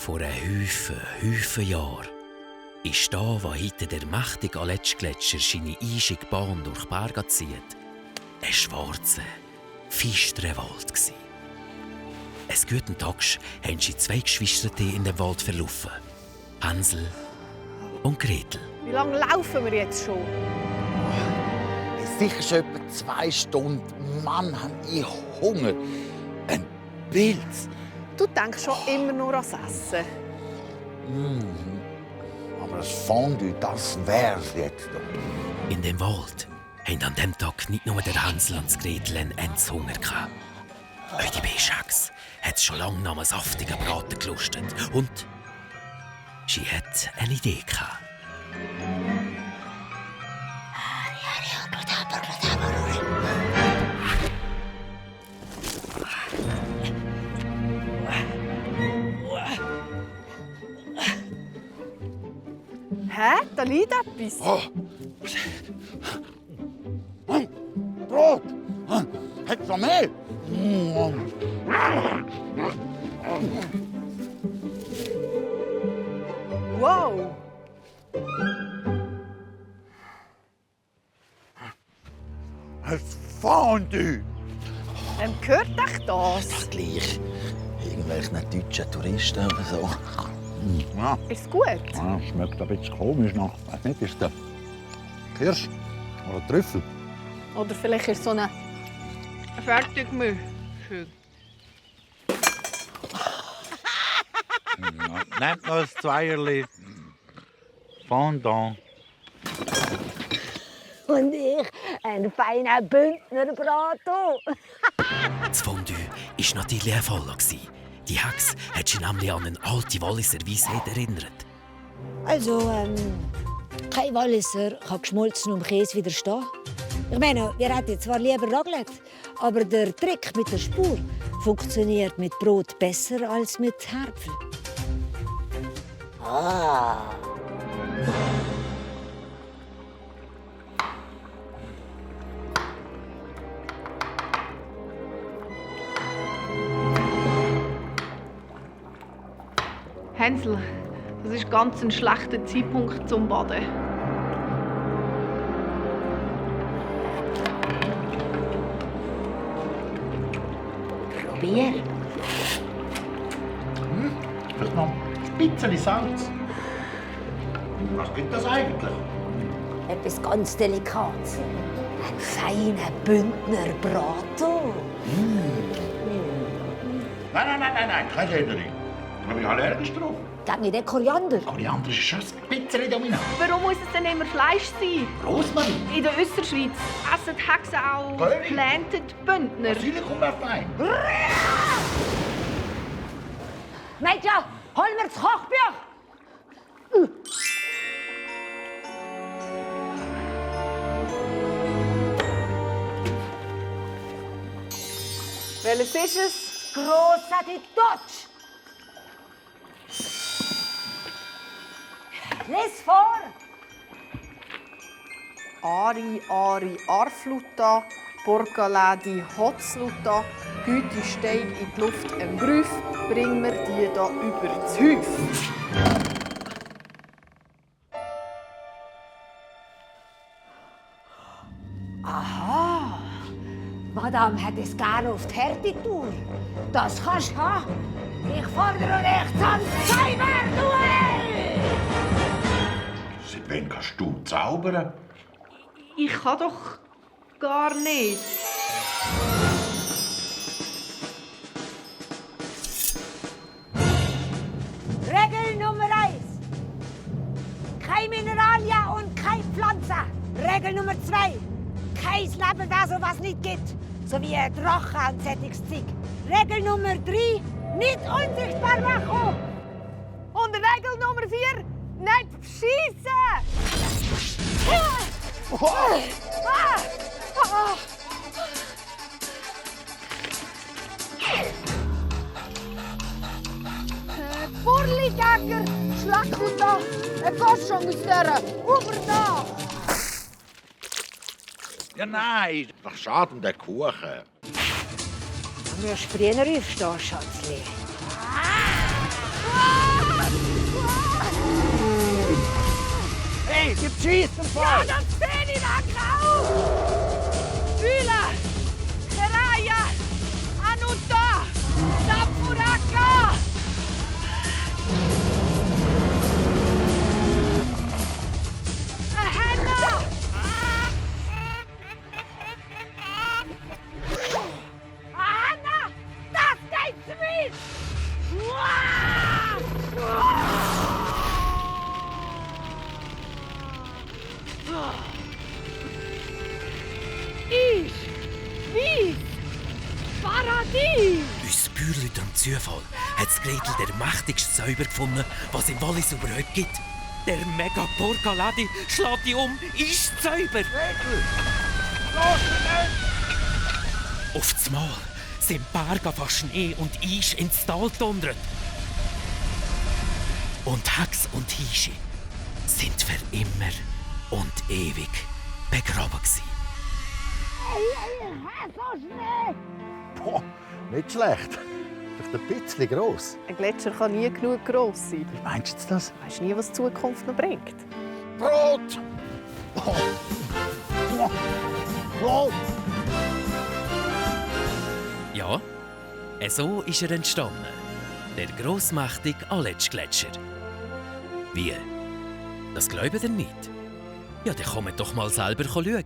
Vor einem Haufen Jahren ist da, wo heute der mächtige Aletschgletscher seine eischige Bahn durch die Berge zieht, ein schwarzer, finsterer Wald gsi. Eines guten Tages haben sie 2 Geschwister in den Wald verlaufen. Hänsel und Gretel. Wie lange laufen wir jetzt schon? Sicher schon etwa 2 Stunden. Mann, habe ich Hunger. Ein Pilz. Du denkst schon immer nur ans Essen. Aber das Fondue, das wär's jetzt. In dem Wald haben an diesem Tag nicht nur der Hänsel und das Gretel einen Endshunger gehabt. Auch die Beischhex hat schon lange nach einem saftigen Braten gelustet. Und sie hat eine Idee gehabt. Hä? Da liegt etwas. Oh. Brot! Hättest du noch mehr? Wow! Ein Fondue! Wem gehört euch das? Doch gleich. Irgendwelchen deutschen Touristen oder so. Ja. Ist es gut? Ja, schmeckt ein bisschen komisch nach. Weiß nicht, ist der Kirsch oder Trüffel? Oder vielleicht ist es so eine Fertigmischung. Nehmt noch ein Zweierli Fondant. Und ich ein feiner Bündnerbraten. Das Fondue war natürlich ein Voller. Die Hex hat sich nämlich an eine alte Walliser Weisheit erinnert. Also, kein Walliser kann geschmolzen um Käse widerstehen. Ich meine, wir hätten zwar lieber Raclette, aber der Trick mit der Spur funktioniert mit Brot besser als mit Härpfel. Ah. Hänsel, das ist ganz ein schlechter Zeitpunkt zum Baden. Probier. Vielleicht noch ein bisschen Salz. Was gibt das eigentlich? Etwas ganz Delikates. Ein feiner Bündnerbraten. Nein, kein Schädeli. Da bin ich allergisch drauf. Gib mir den Koriander. Koriander ist schon ein bisschen dominant. Warum muss es denn immer Fleisch sein? Rosmarin, In der Österschweiz essen die Hexen auch Curry. Planted Bündner. Basilikum wäre fein. Mädchen, hol mir das Kochbuch! Welches ist es? Grossa di Deutsch! Lies vor! Ari, Arfluta, Porcaladi, Hotzluta, Güte steig in die Luft im Brief, bring mir die da über das Häuf. Aha! Madame hat es gerne auf die Härtetour. Das kannst du haben. Ich fordere dich zum Cyberduell! Seit wann kannst du zaubern? Ich kann doch gar nicht. Regel Nummer 1. Kein Mineralien und kein Pflanzen. Regel Nummer 2. Kein Lebewesen, was nicht gibt. So wie ein Drache und solches Zeug. Regel Nummer 3. Nicht unsichtbar machen. Und Regel Nummer 4, nicht schiessen! Burligänger, Schlachtuta, ein Goschung aus dieser Uberdach. Ja, nein. Doch schade um den Kuchen. Du musst früher aufstehen, Schatzli. Ah! Hey, gib Schieß zum Ja, Fall! das sehe ich da grau! Fühler! Seraya! Anuta! Sapuraka! Henna! Henna! Das geht sweet! Ich! Wie? Paradies! Uns Bürli am Zufall hat das Gretel der mächtigste Zauber gefunden, was im Wallis überhaupt gibt. Der Mega Porkaladi schlägt die um, ist Zauber! Auf das Mal sind Berge von Schnee und Eis ins Tal donnert. Und Hex und Hirsche sind für immer und ewig begraben gewesen. So schnell! Boah, nicht schlecht. Vielleicht ein bisschen gross. Ein Gletscher kann nie genug gross sein. Wie meinst du jetzt das? Du weisst nie, was die Zukunft noch bringt. Brot! Oh. Brot! Ja, so ist er entstanden. Der grossmächtige Aletschgletscher. Wie? Das glaubt ihr nicht? Ja, dann kommt doch mal selber schauen.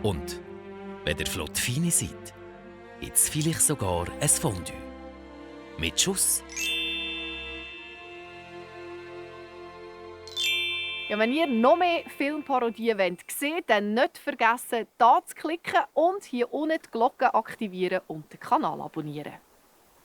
Und wenn ihr flott feine seid, gibt es vielleicht sogar ein Fondue. Mit Schuss. Ja, wenn ihr noch mehr Filmparodien sehen wollt, dann nicht vergessen, hier zu klicken und hier unten die Glocke aktivieren und den Kanal abonnieren.